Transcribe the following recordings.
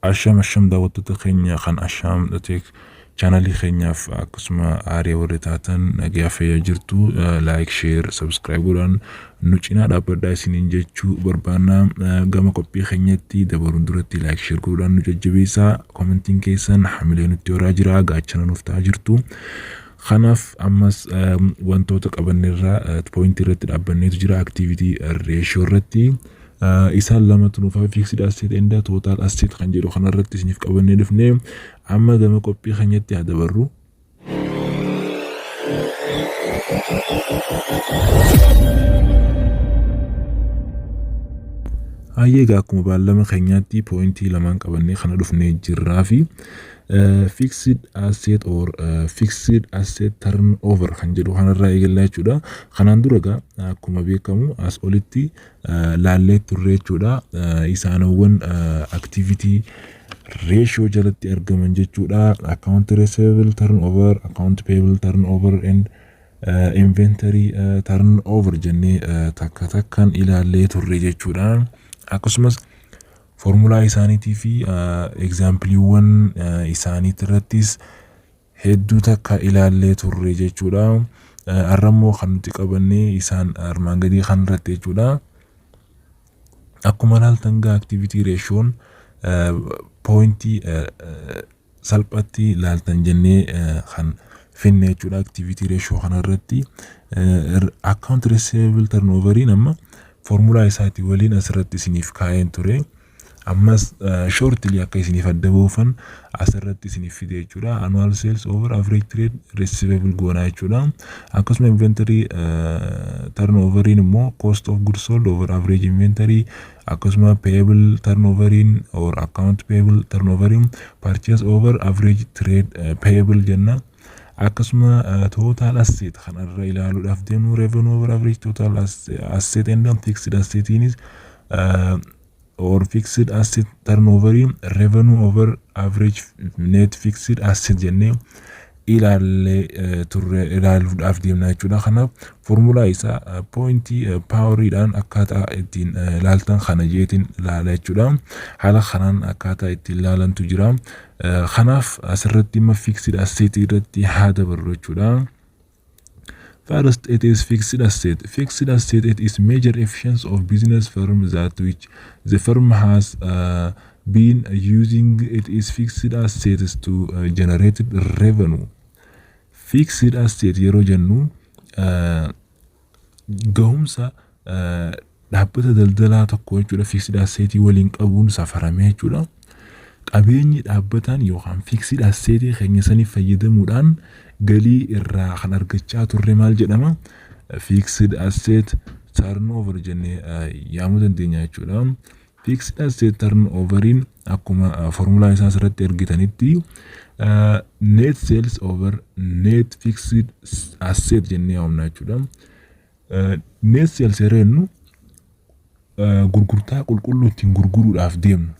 Asham asham, daawwattoota keenya kan Ashaam Tech chaanalii keenyaaf akkasuma aarii warri taatan, nagayaa fayyaa jirtu. Like, share, subscribe godhaan nu cinaa dhaabbadhaa isiniin jechuu barbaanna. Gama qophii keenyatti dabaluun duratti like, share godhaan nu jajjabeessaa. Commentiin keessan hamilee nutti horaa jira, gaachana nuuf ta'aa jirtu. Kanaaf ammas wantoota qabanneerraa pointii irratti dhaabbanneetu jira, activity ratio irratti. Isaan lamatu nuuf fixed asset and total asset kan jedhu kanarratti isiniif qabannee dhufnee, amma gama qophii keenyatti haa dabarru. Hayyee, egaa akkuma baallama keenyaatti pointii lamaan qabannee kana dhufnee jirraa fi fixed asset or fixed asset turnover kan jedhu kanarraa eegallaa jechuudha. Kanaan dura egaa akkuma beekamu as olitti laallee turre jechuudha. Isaanowwan activity ratio jalatti argaman jechuudha. Account receivable turnover, account payable turnover and inventory turnover jennee takka takkaan ilaallee turre jechuudha. Akkasumas formulaa isaaniitii fi exampleiiwwan isaaniitii irrattis hedduu takka ilaallee turre jechuudha. Har'a immoo kan nuti qabannee isaan armaan gadii kan irratti jechuudha. Akkuma ilaaltan gaa, activity ratioon pointii salphatti ilaaltan jennee kan finne jechuudha activity ratio kana irratti. Account receivable turnoveriin amma formulaa isaatii waliin asirratti isiniif kaa'een ture. Ammas shortly akka isiniif adda buufan asirratti isiniif fide jechuudha. Annual sales over average trade receivable goonaa jechuudha. Akkasuma inventory turnoveriin immoo cost of goods sold over average inventory, akkasuma payable turnoveriin or account payable turnoveriin purchase over average trade payable jenna. Akkasuma total asset kanarra ilaaluudhaaf deemnu, revenue over average total asset and fixed assetiinis or fixed asset turnover, revenue over average net fixed asset jennee ilaallee turre, ilaaluudhaaf deemna jechuudha. Kanaaf formulaa isaa pointii poweriidhaan akkaataa ittiin ilaaltan kana jeetiin ilaala jechuudha. Haala kanaan akkaataa ittiin ilaalantu jira. Kanaaf asirratti immoo fixed asset irratti haa dabarru jechuudha. First, it is fixed asset. Fixed asset, it is major efficiency of business firm that which the firm has been using it is fixed assets to generate revenue. Fixed asset yeroo jennu gahumsa dhaabbata daldalaa tokko jechuudha. Fixed assetii waliin qabuun safaramee jechuudha. Qabeenyi dhaabbataan yookaan fixed assetii keenya saniif fayyadamuudhaan galii irraa kan argachaa turre maal jedhama? Fixed asset turnover jennee yaamuu dandeenya jechuudha. Fixed asset turnoveriin akkuma formulaa isaa asirratti argitanitti net sales over net fixed asset jennee waamna jechuudha. Net sales yeroo jennu gurgurtaa qulqulluu ittiin gurguruudhaaf deemnu,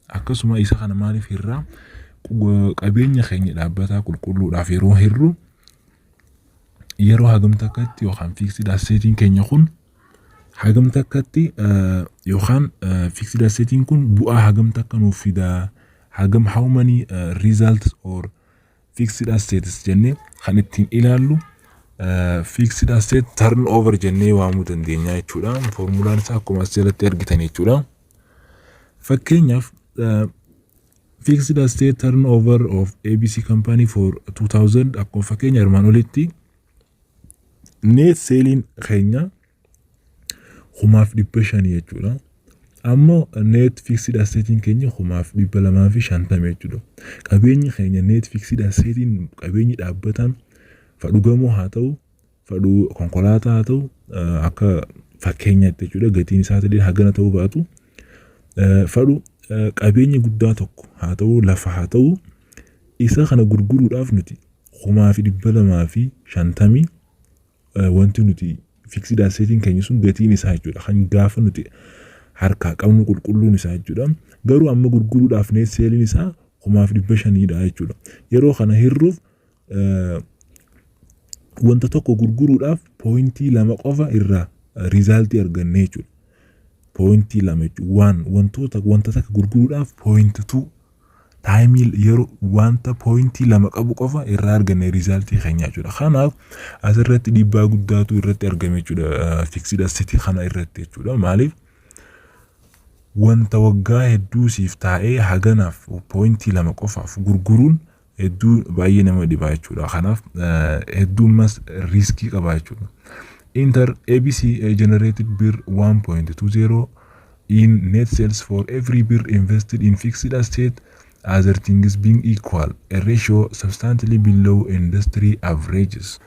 akkasuma isa kana maaliif hirraa? Qabeenya keenya dhaabbataa qulqulluudhaaf yeroo hirru, yeroo hagam takkatti yookaan fixed assetiin keenya kun hagam takkatti yookaan fixed assetiin kun bu'aa hagam takka nuuf fidaa, hagam, how many results or fixed assets jennee kan ittiin ilaallu fixed asset turnover jennee waamuu dandeenya jechuudha. Formulaan isaa akkuma as jalatti argitan jechuudha. Fakkeenyaaf, fixed asset turnover of ABC company for 2000, akkuma fakkeenya armaan olitti net saleiin keenya 5,500 jechuudha. Ammoo net fixed assetiin keenya 2,250 jechuudha. Qabeenyi keenya net fixed assetiin, qabeenyi dhaabbataan, fadhu gamoo haa ta'u, fadhu konkolaataa haa ta'u, akka fakkeenyaatti jechuudha, gatiin isaatillee hagana ta'uu baatu, fadhu qabeenya guddaa tokko haa ta'u, lafa haa ta'u, isa kana gurguruudhaaf nuti 2,250 wanti nuti fixed assetiin keenya sun gatiin isaa jechuudha, kan gaafa nuti harkaa qabnu qulqulluun isaa jechuudha. Garuu amma gurguruudhaaf net saleiin isaa 5,500dha jechuudha. Yeroo kana hirruuf wanta tokko gurguruudhaaf pointii 2 qofa irraa resultii arganne jechuudha. Pointii 2 jechuudha. Waan wantoota wanta takka gurguruudhaaf point 2 Timeii yeroo wanta pointii 2 qabu qofa irraa arganne resultii keenya jechuudha. Kanaaf asirratti dhiibbaa guddaatu irratti argame jechuudha, fixed assetii kana irratti jechuudha. Maaliif? Wanta waggaa hedduu siif taa'ee haganaaf pointii 2 qofaaf gurguruun hedduu baay'ee nama dhibaa jechuudha. Kanaaf hedduummas riskii qaba jechuudha. Enter ABC generated birr 1.20 in net sales for every birr invested in fixed asset, other things being equal, a ratio substantially below industry averages.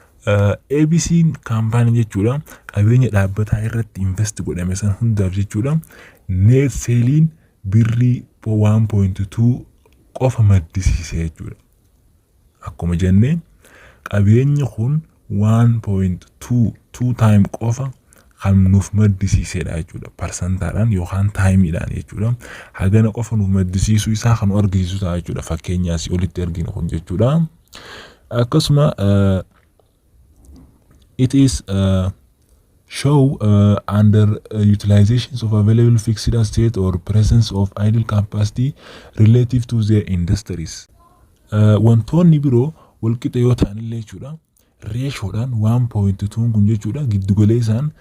ABC kaampaanii jechuudha, qabeenya dhaabbataa irratti invest godhame san hundaaf jechuudha, net saleiin birrii 1.2 qofa maddisiise jechuudha. Akkuma jennee, qabeenyi kun 1.2 2 time qofa kan nuuf maddisiisedha jechuudha. Parsantaadhaan yookaan timeiidhaan jechuudha. Hagana qofa nuuf maddisiisuu isaa kan nu argisiisu ta'a jechuudha. Fakkeenya asii olitti arginu kun jechuudha. Akkasuma it is show under utilizations of available fixed asset or presence of idle capacity relative to the industries. Wantoonni biroo walqixa yoo ta'an illee jechuudha. Ratiodhaan 1.2 kun jechuudha, giddugaleessaan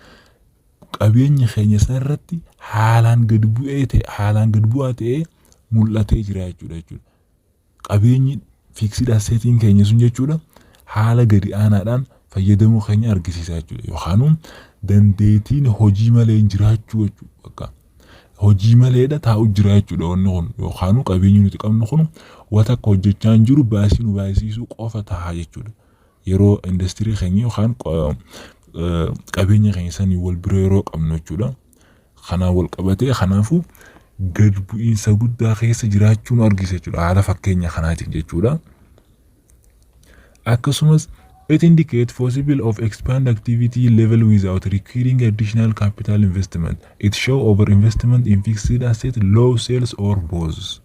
qabeenya keenya sana irratti haalaan gad bu'ee ta'e, haalaan gad bu'aa ta'ee mul'atee jira jechuudha. Qabeenyi fixed assetiin keenya sun jechuudha, haala gadi aanaadhaan fayyadamuu keenya argisiisa jechuudha. Yookaan dandeettiin hojii malee jiraachuu jechuudha. Bakka hojii maleedha taa'u jira jechuudha wanni kun, yookaan qabeenyi nuti qabnu kun wanta akka hojjechaa hin jiru, baasii nu baasisuu qofa ta'a jechuudha. Yeroo industirii keenya yookaan qabeenya keenya sanii wal bira yeroo qabnu jechuudha. Kanaan wal qabatee, kanaafuu gad bu'iinsa guddaa keessa jiraachuu nu argisiisa jechuudha, haala fakkeenya kanaatiin jechuudha. Akkasumas it indicates possible of expand activity level without requiring additional capital investment. It show over investment in fixed asset, low sales or both.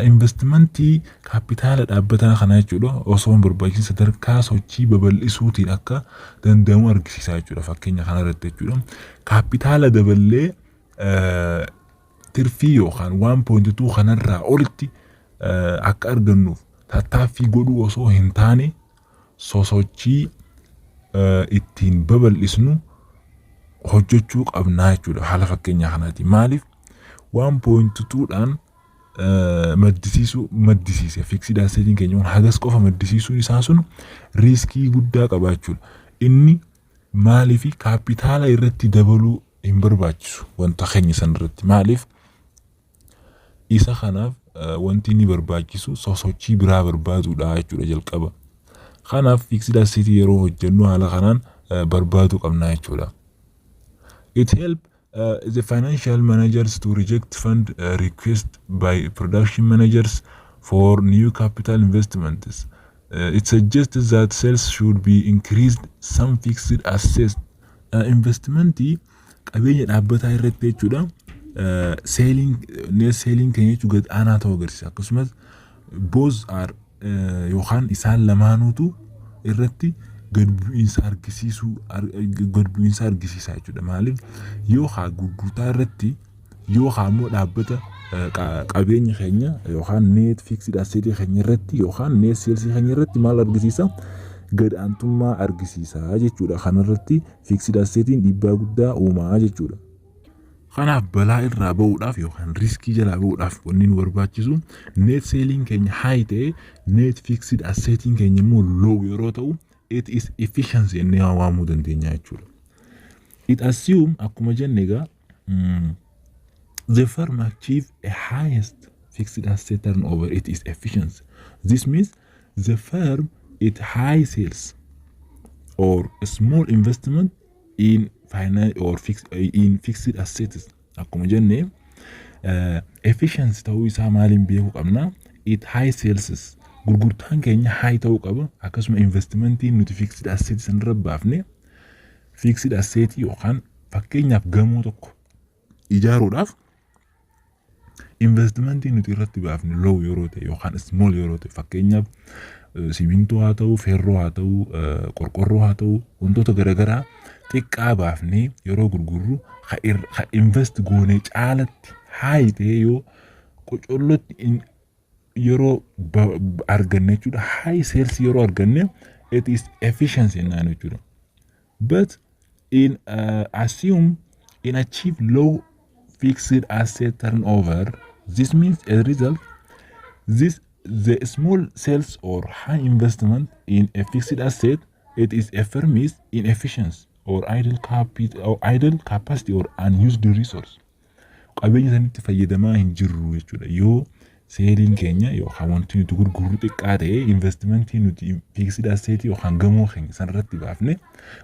Investmentii kaapitaala dhaabbataa kanaa jechuudha, osoo hin barbaachisin sadarkaa sochii babal'isuutiin akka danda'amu argisiisa jechuudha, fakkeenya kanarratti jechuudha. Kaapitaala daballee tirfii yookaan 1.2 kanarraa olitti akka argannuuf tattaaffii godhuu osoo hin taane, sosochii ittiin babal'isnu hojjechuu qabnaa jechuudha, haala fakkeenya kanaati. Maaliif? 1.2 dhaan maddisiisuu maddisiise, fixed assetiin keenya kun hagas qofa maddisiisuun isaa sun riskii guddaa qaba jechuudha. Inni maaliif? Kaapitaala irratti dabaluu hin barbaachisu wanta keenya san irratti. Maaliif? Isa kanaaf wanti inni barbaachisu sosochii biraa barbaaduudha jechuudha jalqaba. Kanaaf fixed assetii yeroo hojjennu haala kanaan barbaaduu qabna jechuudha. It help the financial managers to reject fund request by production managers for new capital investments. It suggests that sales should be increased some fixed assets. Investmentii qabeenya dhaabbataa irratti jechuudha. Saleiin, net saleiin keenya jechuun gad aanaa ta'uu agarsiisa. Akkasumas both are yookaan isaan lamaanuutu irratti gad bu'iinsa argisiisuu, gad bu'iinsa argisiisa jechuudha. Maaliif? Yoo haa gurgurtaa irratti yookaan immoo dhaabbata qabeenya keenya yookaan net fixed asset keenya irratti yookaan net sales keenya irratti maal argisiisa? Gad aantummaa argisiisa jechuudha. Kanarratti fixed assetiin dhiibbaa guddaa uumaa jechuudha. Kanaaf balaa irraa ba'uudhaaf yookaan riskii jalaa ba'uudhaaf wanni nu barbaachisu, net saleiin keenya high ta'ee net fixed assetiin keenya immoo low yeroo ta'u, it is efficiency jennee waamuu dandeenya jechuudha. It assume, akkuma jenne egaa, the firm achieve a highest fixed asset turnover, it is efficiency. This means the firm it high sales or a small investment in finance or in fixed assets. Akkuma jenne, efficiency ta'uu isaa maaliin beekuu qabna? It high sales, gurgurtaan keenya high ta'uu qaba. Akkasuma investmentiin nuti fixed asset sanarra baafne, fixed asset yookaan fakkeenyaaf gamoo tokko ijaaruudhaaf investmentiin nuti irratti baafne low yeroo ta'e yookaan small yeroo ta'e, fakkeenyaaf simintoo haa ta'u, feerroo haa ta'u, qorqorroo haa ta'u, wantoota garaagaraa xiqqaa baafnee yeroo gurgurru, ha invest goonee caalatti high ta'e yoo qocollotti Yeroo arganne jechuudha, high sales yeroo arganne, it is efficiency jennaan jechuudha. But in assume in achieve low fixed asset turnover, this means a result this the small sales or high investment in a fixed asset, it is a firm is inefficiency or idle capital or idle capacity or unused resource. Qabeenya sanitti fayyadamaa hin jirru jechuudha. Yoo saleiin keenya yookaan wanti nuti gurgurru xiqqaa ta'e, investmentii nuti fixed asset yookaan gamoo keenya sanarratti baafne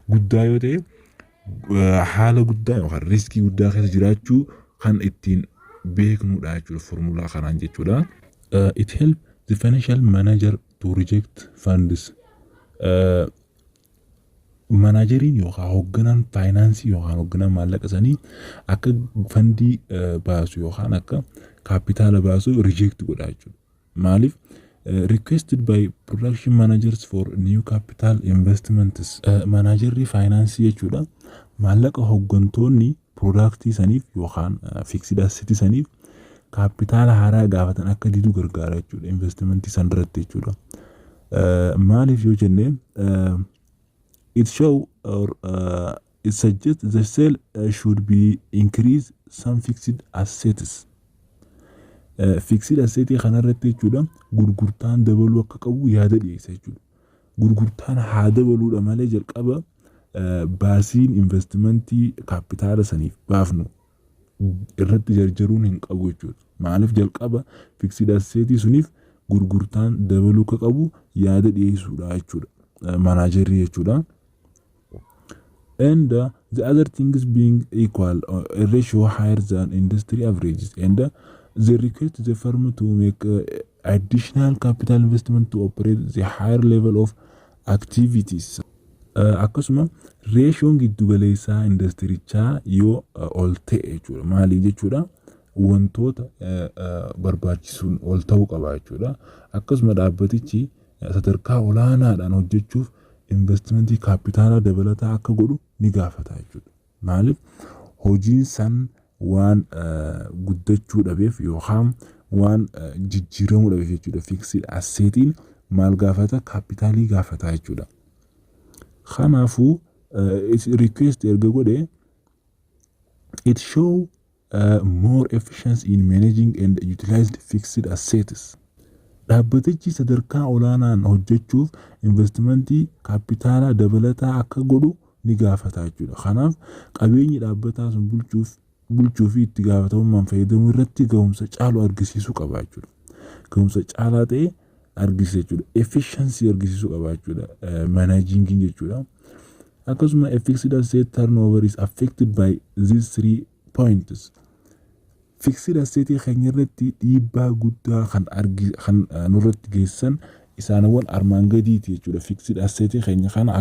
guddaa yoo ta'e, haala guddaa yookaan riskii guddaa keessa jiraachuu kan ittiin beeknudha jechuudha formulaa kanaan jechuudha. It help the financial manager to reject funds. Manageriin yookaan hoogganaan faayinaansii yookaan hoogganaan maallaqa sanii akka fundii baasu yookaan akka kaapitaala baasu reject godha jechuudha. Maaliif? Requested by production managers for new capital investments. Managerri faayinaansii jechuudha. Maallaqa hooggantoonni productii saniif yookaan fixed asset saniif kaapitaala haaraa gaafatan akka didu gargaara jechuudha. Investmentii san irratti jechuudha. Maaliif yoo jenne, it show or it suggests the sale should be increase some fixed assets. Fixed asset kanarratti jechuudha, gurgurtaan dabaluu akka qabu yaada dhiyeessa jechuudha. Gurgurtaan haa dabaluudha malee, jalqaba baasiin investmentii kaapitaala saniif baafnu irratti jarjaruun hin qabu jechuudha. Maaliif? Jalqaba fixed asset suniif gurgurtaan dabaluu akka qabu yaada dhiyeessuudha jechuudha. Managerri jechuudha. And the other things being equal, a ratio higher than industry averages, and they request the firm to make additional capital investment to operate the higher level of activities. Akkasuma ratioon giddugaleessaa indastirichaa yoo ol ta'e jechuudha. Maaliif jechuudha? Wantoota barbaachisuun ol ta'uu qaba jechuudha. Akkasuma dhaabbatichi sadarkaa olaanaadhaan hojjechuuf investmentii kaapitaalaa dabalataa akka godhu ni gaafata jechuudha. Maaliif? Hojiin san waan guddachuu dhabeef yookaan waan jijjiiramuu dhabeef jechuudha. Fixed assetiin maal gaafata? Kaapitaalii gaafata jechuudha. Kanaafuu request erga godhe, it show more efficiency in managing and utilized fixed assets. Dhaabbatichi sadarkaa olaanaan hojjechuuf investmentii kaapitaalaa dabalataa akka godhu ni gaafata jechuudha. Kanaaf qabeenyi dhaabbataa sun bulchuu fi itti gaafatamummaan fayyadamuu irratti gahumsa caalu argisiisuu qaba jechuudha. Gahumsa caalaa ta'e argisiisa jechuudha. Efficiency argisiisuu qaba jechuudha. Managingiin jechuudha. Akkasuma a fixed asset turnover is affected by these three points. Fixed asset keenya irratti dhiibbaa guddaa kan argi kan nurratti geessan isaanowwan armaan gadiiti jechuudha. Fixed asset keenya kana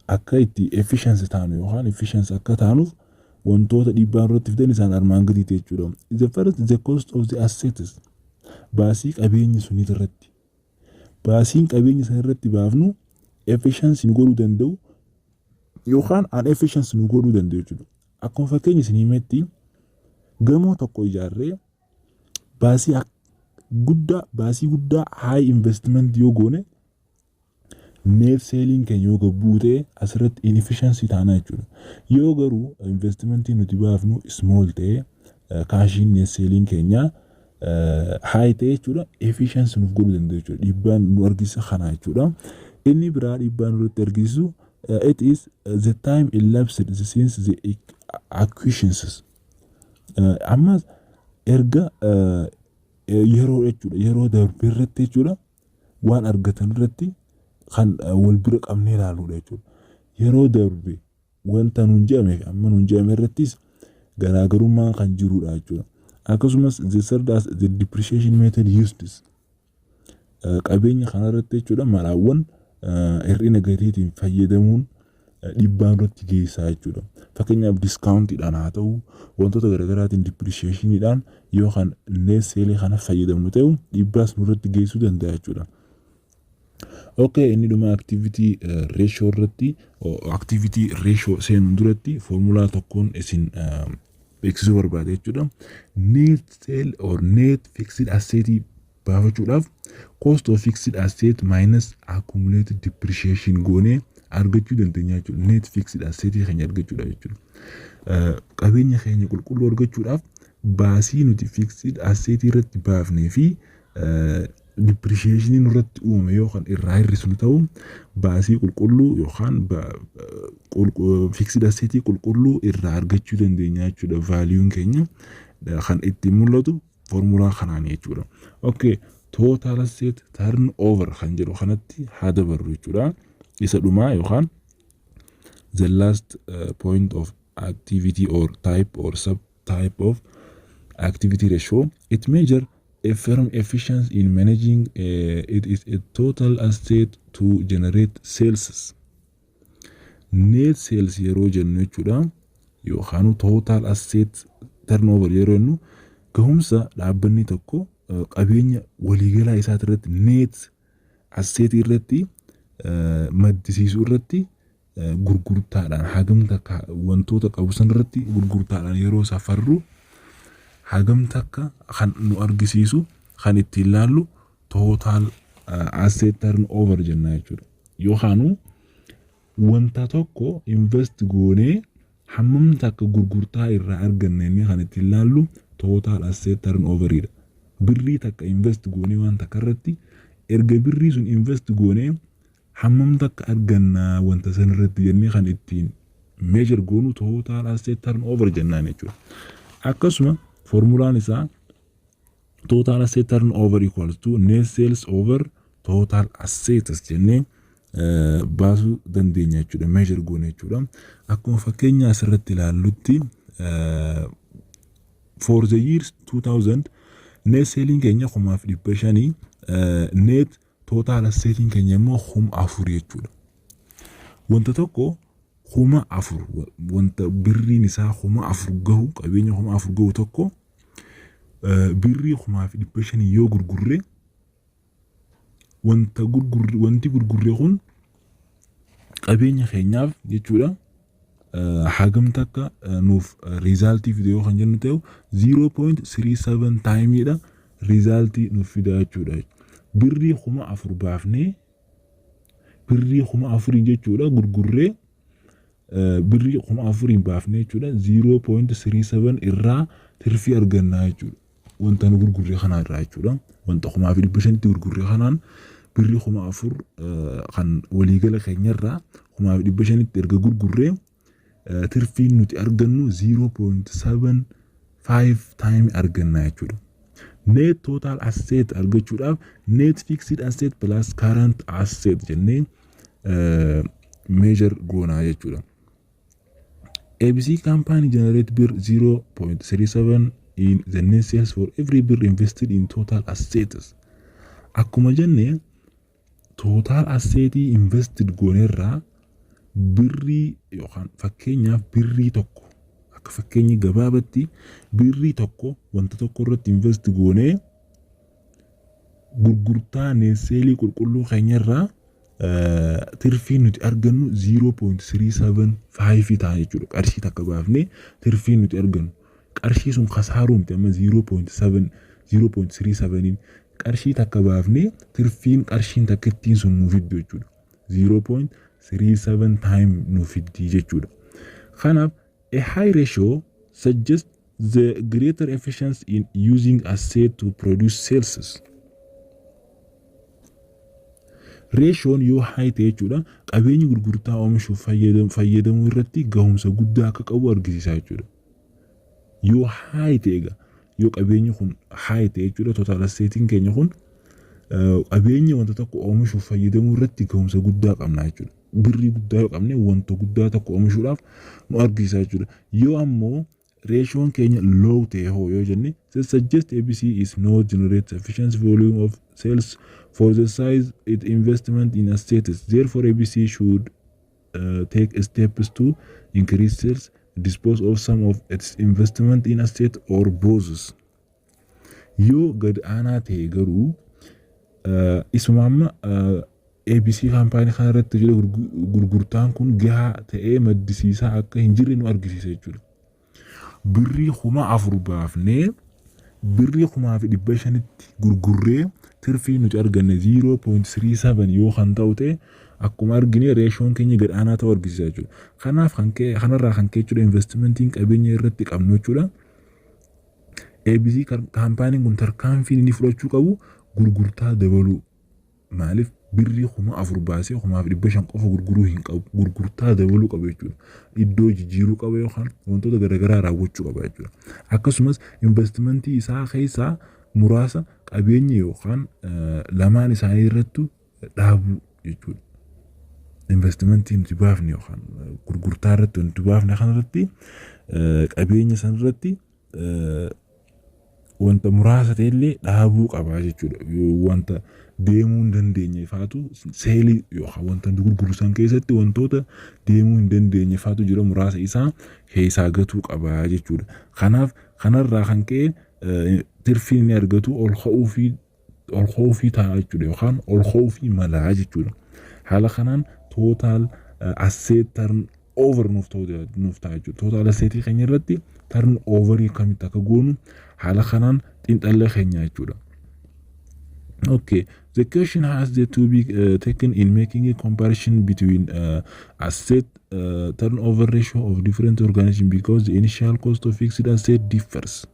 akka itti efficiency taanu yookaan efficiency akka taanuuf wantoota dhiibbaa nurratti fidan isaan armaan gadiiti jechuudha. The first, the cost of the assets, baasii qabeenya sunii irratti. Baasiin qabeenya sana irratti baafnu efficiency nu godhuu danda'u yookaan inefficiency nu godhuu danda'u jechuudha. Akkuma fakkeenya isin himetti, gamoo tokko ijaarree baasii guddaa high investment yoo goone, net saleiin keenya yoo gad bu'u ta'e, asirratti inefficiency taana jechuudha. Yoo garuu investmentii nuti baafnu small ta'e, cashiin net saleiin keenya high ta'e jechuudha, efficiency nuuf godhuu danda'u jechuudha. Dhiibbaan nu argisiisa kana jechuudha. Inni biraa dhiibbaan nurratti argisiisu, it is the time elapsed since the acquisitions. Ammas erga yeroo jechuudha, yeroo darbe irratti jechuudha, waan argatan irratti kan wal bira qabnee ilaaluudha jechuudha. Yeroo darbe wanta nuun jedhame fi amma nuun jedhame irrattis garaagarummaan kan jirudha jechuudha. Akkasumas the third as the depreciation method used, qabeenya kanarratti jechuudha, malaawwan hir'ina gatiitiin fayyadamuun dhiibbaa irratti geessaa jechuudha. Fakkeenyaaf discountiidhaan haa ta'u, wantoota garaagaraatiin depreciationiidhaan yoo kan net saleii kana fayyadamnu ta'u, dhiibbaas nurratti geessuu danda'a jechuudha. Okay, inni dhuma activity ratio irratti, activity ratio seenuun duratti formulaa tokkoon isin Beeksisuu barbaade jechuudha. Net sale or net fixed asset baafachuudhaaf cost of fixed asset minus accumulated depreciation goonee argachuu dandeenya jechuudha. Net fixed asset keenya argachuudha jechuudha. Qabeenya keenya qulqulluu argachuudhaaf baasii nuti fixed asset irratti baafnee fi depreciation nurratti uumame yoo kan irraa hir'isnu ta'u, baasii qulqulluu yookaan fixed asset qulqulluu irraa argachuu dandeenya jechuudha. Valueun keenya kan ittiin mul'atu foormulaa kanaan jechuudha. Okay, total asset turnover kan jedhu kanatti haa dabarru jechuudha. Isa dhumaa yookaan the last point of activity or type or subtype of activity ratio. It measure a firm efficiency in managing it is a total asset to generate sales. Net sales yeroo jennu jechuudha, yookaan total asset turnover yeroo jennu, gahumsa dhaabbanni tokko qabeenya waliigalaa isaa irratti, net asset irratti maddisiisuu irratti, gurgurtaadhaan hagam takka wantoota qabu san irratti gurgurtaadhaan yeroo safarru hagam takka kan nu argisiisu, kan ittiin laallu total asset turnover jenna jechuudha. Yookaanu wanta tokko invest goonee hammam takka gurgurtaa irraa arganna inni kan ittiin laallu total asset turnoveridha. Birrii takka invest goonee waan takka irratti, erga birrii sun invest goonee hammam takka arganna wanta san irratti jennee kan ittiin measure goonu total asset turnover jennaan jechuudha. Akkasuma formulaan isaa total asset turnover equals to net sales over total assets jennee baasuu dandeenya jechuudha. Measure goone jechuudha. Akkuma fakkeenya asirratti ilaallutti, for the years 2000 net selling keenya 5,500, net total assetiin keenya immoo 4,000 jechuudha. Wanta tokko 4,000, wanta birriin isaa 4,000 gahu, qabeenya 4,000 gahu tokko birrii 5,500 yoo gurgurre, wanta gurgurre, wanti gurgurre kun qabeenya keenyaaf jechuudha hagam takka nuuf resultii fide yoo kan jennu ta'u, 0.37 timeiidha resultii nuuf fida jechuudha. Birrii 4,000 baafnee, birrii 4,000 jechuudha gurgurree, birrii 4,000 baafnee jechuudha, 0.37 irraa tirfii argannaa jechuudha. Wanta nu gurgurree kanaa irraa jechuudha. Wanta 5,500tti gurgurree kanaan birrii 4,000 kan waliigala keenyarraa 5,500tti erga gurgurree, tirfiin nuti argannu 0.75 time arganna jechuudha. Net total asset argachuudhaaf net fixed asset plus current asset jennee measure goonaa jechuudha. ABC company generate birr 0.37 in the net sales for every birr invested in total assets. Akkuma jenne, total assetii invested goonerraa birrii yookaan fakkeenyaaf birrii 1, akka fakkeenyi gabaabatti birrii 1 wanta tokko irratti invest goonee, gurgurtaa net saleii qulqulluu keenyarraa tirfiin nuti argannu 0.375 ta'a jechuudha. Qarshii 1 baafnee tirfiin nuti argannu. Qarshii sun kasaaruu miti amma 0.7 0.37 qarshii 1 baafnee tirfiin qarshiin takkittiin sun nuuf fiddu jechuudha. 0.37 time nuuf fiddii jechuudha. Kanaaf a high ratio suggests the greater efficiency in using asset to produce sales. Ratioon yoo high ta'e jechuudha, qabeenyi gurgurtaa oomishuuf fayyadamuu irratti gahumsa guddaa akka qabu argisiisa jechuudha. Yoo high ta'e egaa, yoo qabeenyi kun high ta'e jechuudha, total assetiin keenya kun qabeenya wanta tokko oomishuuf fayyadamuu irratti gahumsa guddaa qabna jechuudha. Birrii guddaa yoo qabne wanta guddaa tokko oomishuudhaaf nu argisiisa jechuudha. Yoo ammoo ratioon keenya low ta'e hoo yoo jenne, this suggest ABC is not generate sufficient volume of sales for the size it investment in assets. Therefore, ABC should take steps to increase sales, dispose of some of its investment in asset or both. Yoo gad aanaa ta'e garuu, isuma amma ABC company kana irratti jiru gurgurtaan kun gahaa ta'ee maddisiisaa akka hin jirre nu argisiisa jechuudha. Birrii 4000 baafnee birrii 1500tti gurgurree tirfii nuti arganne 0.37 yoo kan ta'u ta'e, akkuma argine ratioon keenya gad aanaa ta'uu argisiisa jechuudha. Kanaaf kan ka'e kanarraa kan ka'e jechuudha, investmentiin qabeenya irratti qabnu jechuudha. ABC kaampaaniin kun tarkaanfiin inni fudhachuu qabu gurgurtaa dabaluu. Maaliif? Birrii 4000 baasee 1500 qofa gurguruu hin qabu. Gurgurtaa dabaluu qaba jechuudha. Iddoo jijjiiruu qaba yookaan wantoota garaagaraa raawwachuu qaba jechuudha. Akkasumas investmentii isaa keessaa muraasa qabeenya yookaan lamaan isaanii irrattu dhaabuu jechuudha. Investmentii nuti baafne yookaan gurgurtaa irratti nuti baafne kanarratti, qabeenya sanarratti wanta muraasa ta'ellee dhaabuu qaba jechuudha. Wanta deemuu hin dandeenye faatu saleii yookaan wanta gurguru san keessatti wantoota deemuu hin dandeenye faatu jira, muraasa isaa keessaa gatuu qaba jechuudha. Kanaaf kanarraa kan ka'e tirfiin inni argatu ol ka'uu fi ta'a jechuudha yookaan ol ka'uu fi malaa jechuudha. Haala kanaan total asset turn over nuuf ta'a jechuudha. Total assetii keenya irratti turn overii akkamitti akka goonu haala kanaan xiinxallee keenya jechuudha. Okay, the question has to be taken in making a comparison between asset turnover ratio of different organizations because the initial cost of fixed asset differs.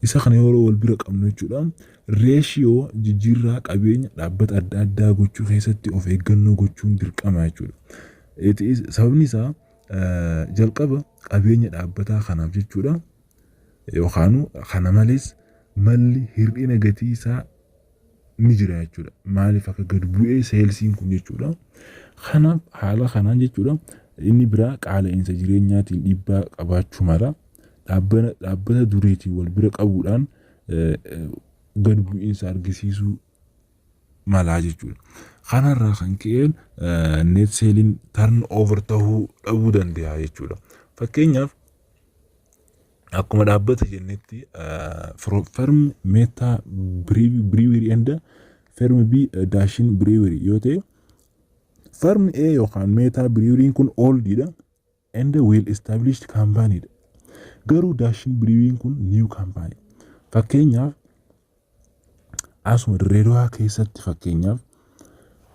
Isa kana yeroo wal bira qabnu jechuudha. Ratio jijjiirraa qabeenya dhaabbata adda addaa gochuu keessatti of eeggannoo gochuun dirqama jechuudha. Sababni isaa jalqaba qabeenya dhaabbataa kanaaf jechuudha. Yookaan kana malees malli hir'ina gatii isaa ni jira jechuudha. Maaliif akka gad bu'ee salesiin kun jechuudha. Kanaaf haala kanaan jechuudha, inni biraa qaala'insa jireenyaatiin dhiibbaa qabaachuu mala. Dhaabbata dureetiin wal bira qabuudhaan gad bu'iinsa argisiisuu malaa jechuudha. Kanarraa kan ka'een net saleiin turn over ta'uu dhabuu danda'a jechuudha. Fakkeenyaaf, akkuma dhaabbata jennetti, firm Meettaa Brewery and firm B Daashin Brewery yoo ta'e, firm A yookaan Meettaa Breweryn kun oldiidha and well established company dha. Garuu Daashin Brewing kun new company. Fakkeenyaaf, asuma Dirreedawaa keessatti, fakkeenyaaf,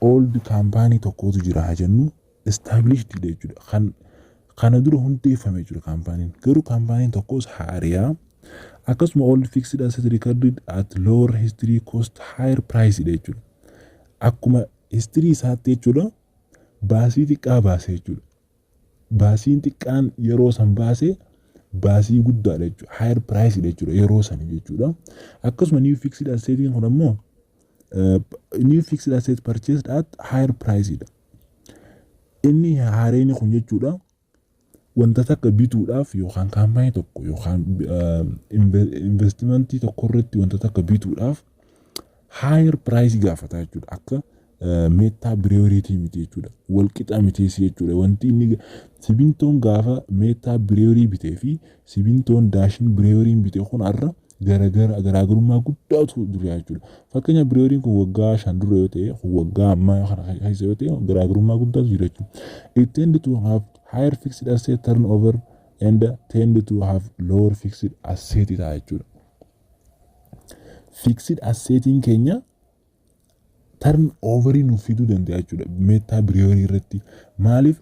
old company tokkotu jira haa jennu, established dha jechuudha. Kan kana dura hundeeffame jechuudha kaampaaniin. Garuu kaampaaniin tokkos haariyaa. Akkasuma old fixed asset recorded at lower history cost higher price dha jechuudha. Akkuma history isaatti jechuudha, baasii xiqqaa baase jechuudha. Baasiin xiqqaan yeroo san baase baasii guddaadha jechuudha. Higher price dha jechuudha yeroo sanii jechuudha. Akkasuma new fixed asset kun ammoo new fixed asset purchased at higher price dha. Inni haareen kun jechuudha, wanta takka bituudhaaf yookaan kaampaanii tokko yookaan investmentii tokko irratti wanta takka bituudhaaf higher price gaafata jechuudha. Akka Meettaa Breweryitii miti jechuudha. Walqixa mitiis jechuudha. Wanti inni Sibintoon gaafa Meettaa Brewery bitee fi Sibintoon Daashin Breweryn bite kun har'a garagara garaagarummaa guddaatu jira jechuudha. Fakkeenya, breweryn kun waggaa 5 dura yoo ta'e, kun waggaa ammaa kana keessa yoo ta'e, garaagarummaa guddaatu jira jechuudha. It tend to have higher fixed asset turnover and tend to have lower fixed asset ta'a jechuudha. Fixed assetiin keenya turn overii nuuf fiduu danda'a jechuudha. Meettaa Brewery irratti maaliif?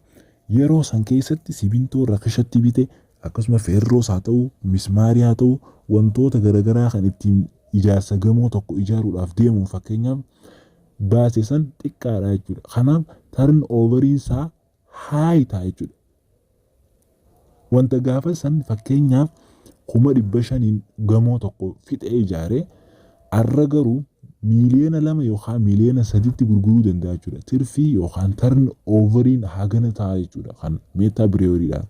Yeroo san keessatti sibintoo rakashatti bite, akkasuma feerroos haa ta'u, mismaarii haa ta'u, wantoota garaagaraa kan ittiin ijaarsa gamoo tokko ijaaruudhaaf deemu fakkeenyaaf baase san xiqqaadha jechuudha. Kanaaf turn overiin isaa high ta'a jechuudha. Wanta gaafa san fakkeenyaaf 500,000n gamoo tokko fixee ijaaree, har'a garuu 2 miiliyoona yookaan 3 miiliyoonatti gurguruu danda'a jechuudha. Tirfii yookaan turn overiin hagana ta'a jechuudha kan Meettaa Brewerydha.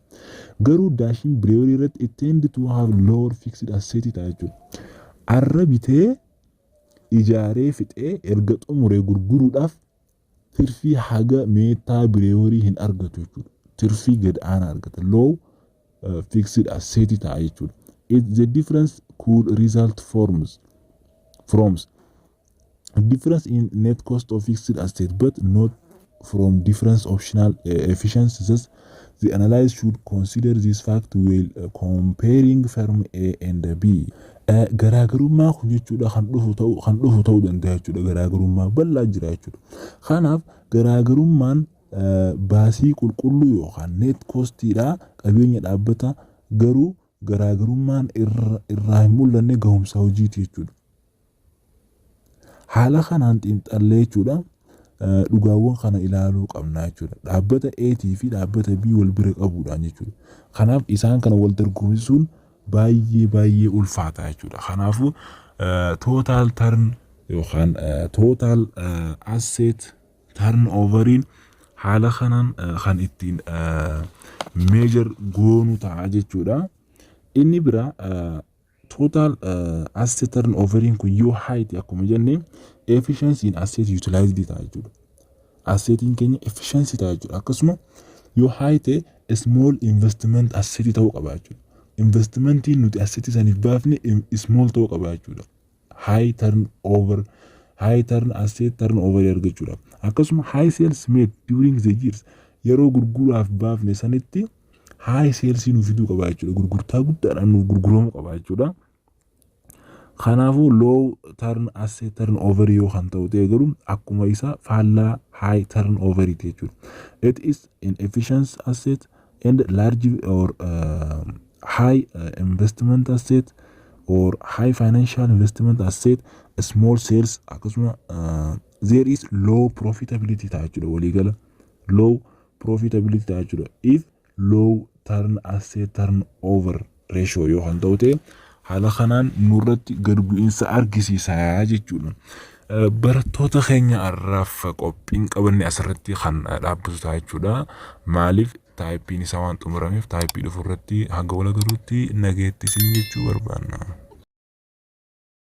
Garuu Daashin Brewery irratti it tend to have lower fixed asset ta'a jechuudha. Har'a bitee ijaaree fixee erga xumuree gurguruudhaaf tirfii haga Meettaa Brewery hin argatu jechuudha. Tirfii gad aanaa argata. Low fixed asset ta'a jechuudha. It the difference could result from Difference in net cost of fixed asset but not from difference optional efficiency. Thus, the analysis should consider this fact while comparing firm A and B. Garaagarummaa kun jechuudha kan dhufu ta'uu danda'a jechuudha. Garaagarummaa bal'aa jira jechuudha. Kanaaf garaagarummaan baasii qulqulluu yookaan net costiidha qabeenya dhaabbata, garuu garaagarummaan irraa hin mul'anne gahumsa hojiiti jechuudha. Haala kanaan xiinxallee jechuudha, dhugaawwan kana ilaaluu qabna jechuudha. Dhaabbata A fi dhaabbata B wal bira qabuudhaan jechuudha. Kanaaf isaan kana wal dorgomsiisuun baay'ee baay'ee ulfaata jechuudha. Kanaafuu total turn yookaan total asset turnoveriin haala kanaan kan ittiin measure goonu ta'a jechuudha. Inni biraa total asset turnoveriin kun yoo high ta'e, akkuma jenne, efficiency in asset utilized ta'a jechuudha. Assetiin keenya efficiency ta'a jechuudha. Akkasuma yoo high ta'e small investment asset ta'uu qaba jechuudha. Investmentiin nuti assetii saniif baafne small ta'uu qaba jechuudha. High turn over, high turn asset turn over argachuudha. Akkasuma high sales made during the years, yeroo gurguraaf baafne sanitti high sales nu fiduu qaba jechuudha. Gurgurtaa guddaadhaan nuuf gurguramuu qaba jechuudha. Kanaafuu low turn asset turn over yoo kan ta'u ta'e garuu akkuma isa faallaa high turn over jechuudha. It is inefficient asset and large or high investment asset or high financial investment asset, small sales, akkasuma there is low profitability ta'a jechuudha. Waliigala low profitability ta'a jechuudha. If low turn asset turn over ratio yoo kan ta'u ta'e haala kanaan nurratti gad bu'iinsa argisiisaa jechuudha. Barattoota keenya, har'aaf qophiin qabanne asirratti kan dhaabbatu ta'a jechuudha. Maaliif typeiin isaa waan xumurameef, type dhufu irratti hanga wal agarruutti nageetti isin jechuu barbaanna.